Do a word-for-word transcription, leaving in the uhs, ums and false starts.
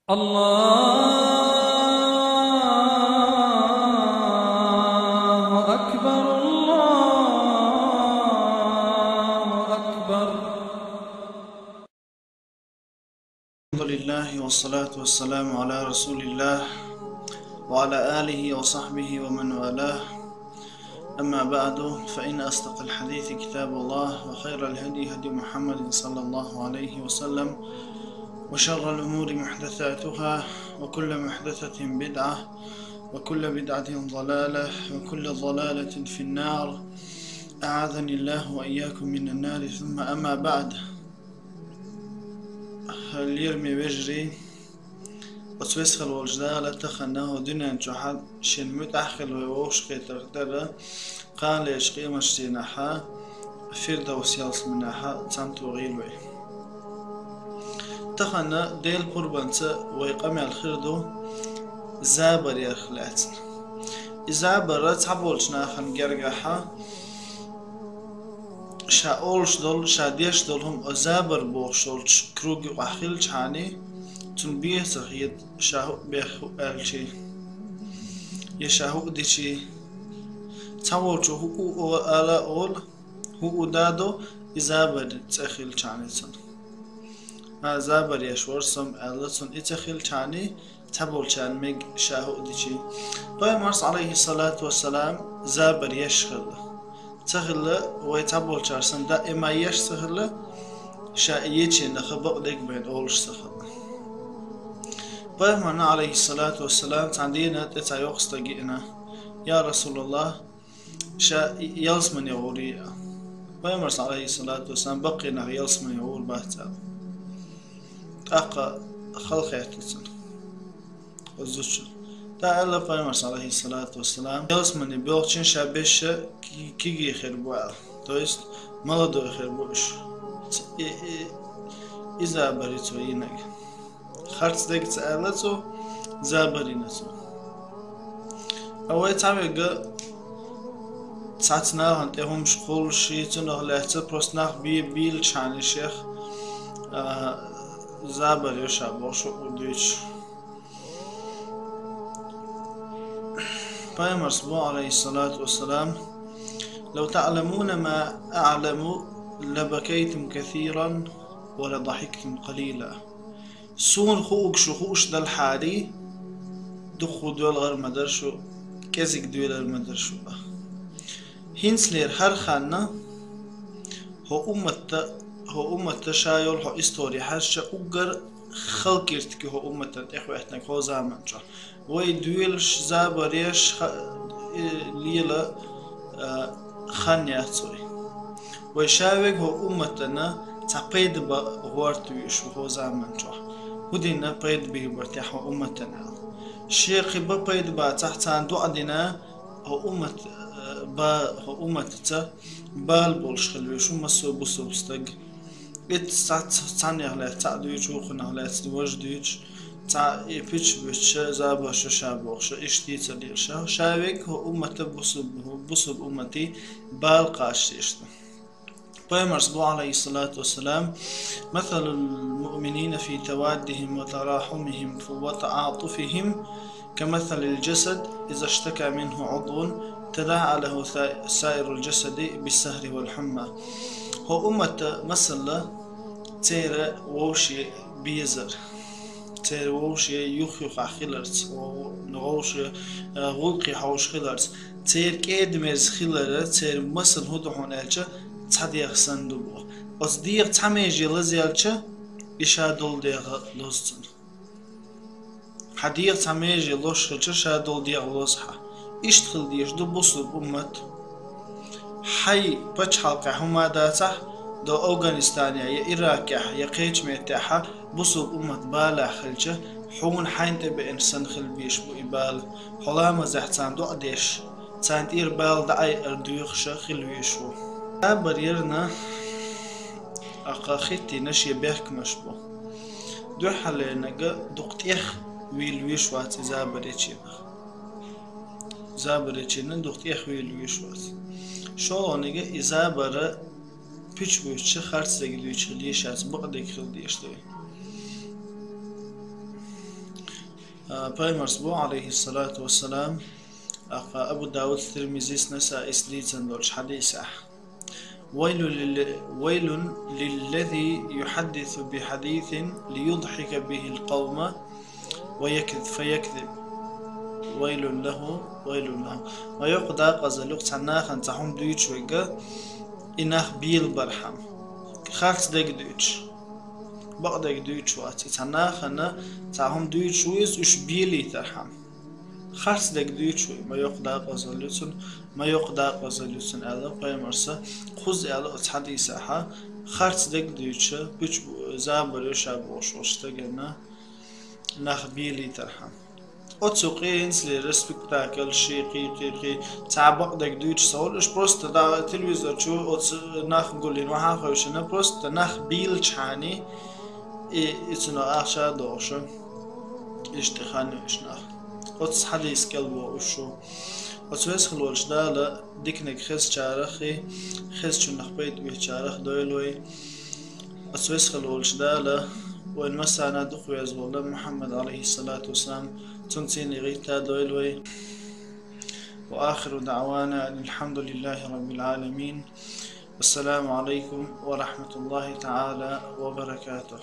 الله أكبر، الله أكبر. الحمد لله والصلاة والسلام على رسول الله وعلى آله وصحبه ومن والاه. أما بعد، فإن أصدق الحديث كتاب الله، وخير الهدي هدي محمد صلى الله عليه وسلم، وشر الأمور محدثاتها، وكل محدثة بدعة، وكل بدعة ضلالة، وكل ضلالة في النار. أعاذني الله وإياكم من النار، ثم أما بعد. Лераме вежарий, оцу весхала волчу Дала тахана хӀокху дуьнен чохь шен муьтӀахь хила вай вовшахкхетарх тӀера, кханалерчу къематдийнахь Фирдавс ялсаманехь цхьаьна тухийла вай. Тахана Делан пурбанца вай къамел хир ду забарх лаьцна. И забар цхьаболчу нахана гергахь ша олуш долу, ша деш долу хӀума забар бохуш долчу круг юкъахь хилчхьана, цунна бен ца хета, ша хӀуъа бех хӀуъа аьлча, я ша хӀуъа дича. Цхьаволчо хӀуъа ала а олу, хӀуъа дадо, и забар цӀе хилчхьана цунна. А, забар еш вара со аьлла, цунна и ца хилчхьана, цхьаболчарна мега ша хӀуъа дича. Пайхамарс, алейхиссалату вассалам, забар еш хилла. Ца хилла, вай цхьаболчара санна, даима еш ца хилла, ша и еченах бакъдерг бен олуш ца хилла. Пайхамарна, алейхиссалату вассалам, цхьана дийнахь тӀе цхьа йоккха стаг йиъна: «Я Расулаллах, ша ялсамане гӀур ю». Пайхамарс, алейхиссалату вассалам, баккхийнах ялсамане гӀур бац аьлла. ТӀаккха хала хетта цунна оцу зудчун. ТӀаккха аьлла Пайхамарс, алейхиссалату вассалам, ялсамане боьлхучун ша беш ки-, кегий хир бу аьлла. То есть, молодой хир бу уьш. Ц-, и, и, и забар ю цо йинарг. Харц дерг ца аьлла цо, забар йина цо. А вай цхьаверг цхьацца нахана тӀе хӀумаш кхуллуш, цунах лаьцна просто нах бе-, бийлачхьана шех, а, забар ю ша бохуш хӀуъа дуьйцуш. Пайхамарс боху, алейхиссалату вассалам: «Лав та'ламуна ма а'ламу, лабакайтум касиран, ва ладахиктум калила». Суна хууг шу хууш делахьара, дукха доьлхур ма дара шу, кӀезиг доьлур ма дара шу. ХӀинцалера хӀара ханна хӀокху умматта, хӀокху умматта ша йолу хӀокху истори хьаьжча, уггар хала киртиг ю хӀокху умматана тӀехӀоьттинарг хӀокху заманчохь. Вай доьлуш, забар еш ха-, э, лела, э, хан яц вай. Вай ша верг хӀокху умматана цхьа пайда бан гӀорта везаш ву хӀокху заманчохь. ХӀун дина пайда бийр бара техьа хӀокху умматана аьлла. Шен кхин бан пайда бацахь, царна доӀа дина, хӀокху уммат, э, ба-, хӀокху умматаца бала болуш хила везаш ву массо а бусалба стаг. Итт цхьацца цхьаннех лаьцна цхьаъ дуьйцуш, вукхунах лаьцна важа дуьйцуш, цхьа и пуьчаш буьтуш, забарш ю ша бохуш, иштта дийцар дийла ша. Ша верг хӀокху уммата бусалба, бусалба умматий бала кхача дезаш ду. Пайхамарс боху, алейхиссалату вассалам: «Масалул муъминина фи таваддихим ва тарахумихим ва та'атуфихим ка масалил джасад, иза штака минху удвун, тада'а лаху са-, саирул джасади бис сахри вал хумма». ХӀокху уммата масала церан вовше безар, церан вовше юх-юхахь хиларца, вовше, э, гӀуллакхе хьовш хиларца, церан кӀеда-мерза хилар, церан масала хӀун ду хьуна аьлча, цхьа дегӀ санна ду боху. Оцу дегӀан цхьа меже лазаелча, и ша долу дегӀ лозу цунна. Хьан дегӀан цхьа меже лозуш хилча, ша долу дегӀ лозу хьан. Иштта хила дезаш ду бусалба уммат. Хьайн пачхьалкхехь хӀума дацахь, до Афганистанехь, я Иракехь, я кхечу меттехь, бусалба уммат балехь хилча, хьуна хьайна тӀебеана санна хила безаш бу и бала. Хьо ламазехь царна доӀа деш, царна тӀера бала дӀаайъар доьхуш хила везаш ву. Забар ярна, акха хӀиттийна шен бехкамаш бу. Дуьххьарлерниг дукха тӀех вийла везаш вац и забар ечийнах. Забар ечийнах дукха тӀех вийла везаш вац. ШолгӀаниг и забар пуьчаш буьтуш, харц дерг дуьйцуш хила йиш яц, бакъдерг хила дезаш ду. А, Пайхамара боху, алейхиссалату вассалам, ахха Абу Дауд, Тирмизис, Насаис дийцина долчу хьадисехь: «Вайлун лил-, вайлун лиллази юхьаддису бихьадисин лиюдхьика бихил къавма ва якз-, фа якзиб. Вайлун лаху, вайлун лаху». Ма йоккха дакъазалла ю цхьана нахана цхьа хӀума дуьйцуш верг, и нах белабархьама. Харц дерг дуьйцуш. Бакъдерг дуьйцуш вац. И цхьана нахана цхьа хӀума дуьйцуш ву иза уьш белийтархьама. Харц дерг дуьйцуш ву, ма йоккха дакъазалла ю цуьнан, ма йоккха дакъазалла ю цуьнан, аьлла Пайхамара. Кхузза аьлла оцу хьадисехь, харц дерг дуьйцуш, пуьчу забар ю ша бохуш волчу стагана нах белийтархьама. Оцу къинцлера спектакль ши, кхин, кхин, кхин, цхьа бакъдерг дуьйцуш ца хуьлу, уьш просто да, телевизор чу оцу нах гулйина, вахьа хевшина, просто нах бийлачхьана, и, и цунах ахча а дохуш, иштта хан ю уьш нах. Оцу хьадис кӀел боху уьш шу. Оцу весхалолчу Дала диканиг хезачарах и, хезачунах пайда бехачарах дойла вай. Оцу весхалолчу Дала вайн массарна дукха веза волу Мухьаммад, алейхиссалату вассалам, цунна цӀийнан гӀиттар дойла вай. Ва ахиру даъвана анил хьамдулиллахи раббил Ӏаламин. Ассаламу алейкум ва рахматуллахи та'ала ва баракатух.